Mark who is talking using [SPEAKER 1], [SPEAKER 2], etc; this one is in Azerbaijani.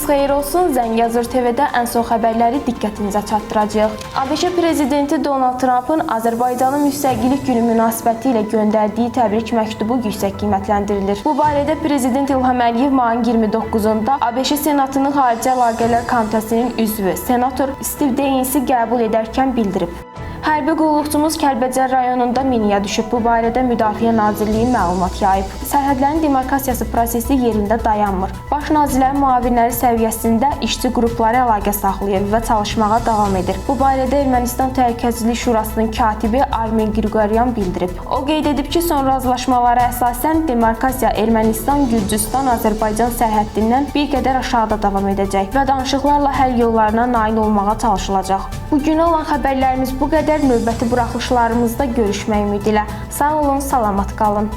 [SPEAKER 1] Vaxtınız xeyir olsun. Zəngəzur TV-də ən son xəbərləri diqqətinizə çatdıracağıq. ABŞ prezidenti Donald Trumpın Azərbaycanın müstəqillik günü münasibəti ilə göndərdiyi təbrik məktubu yüksək qiymətləndirilir. Bu barədə prezident İlham Əliyev mayın 29-da ABŞ Senatının Xarici Əlaqələr Komitəsinin üzvü senator Steve Daines-i qəbul edərkən bildirib. Hərbi qulluqçumuz Kəlbəcər rayonunda minaya düşüb. Bu barədə Müdafiə Nazirliyi məlumat yayıb. Sərhədlərin demarkasiyası prosesi yerində dayanmır. Baş nazirlərin müavinləri səviyyəsində işçi qrupları əlaqə saxlayır və çalışmağa davam edir. Bu barədə Ermənistan Təhlükəsizlik Şurasının katibi Armen Grigoryan bildirib. O qeyd edib ki, son razılaşmalara əsasən demarkasiya Ermənistan, Gürcüstan, Azərbaycan sərhəddindən bir qədər aşağıda davam edəcək və danışıqlarla həll yollarına nail olmağa çalışılacaq. Bu günə olan xəbərlərimiz bu qədər. Növbəti buraxılışlarımızda görüşmək ümidi ilə. Sağ olun, salamat qalın.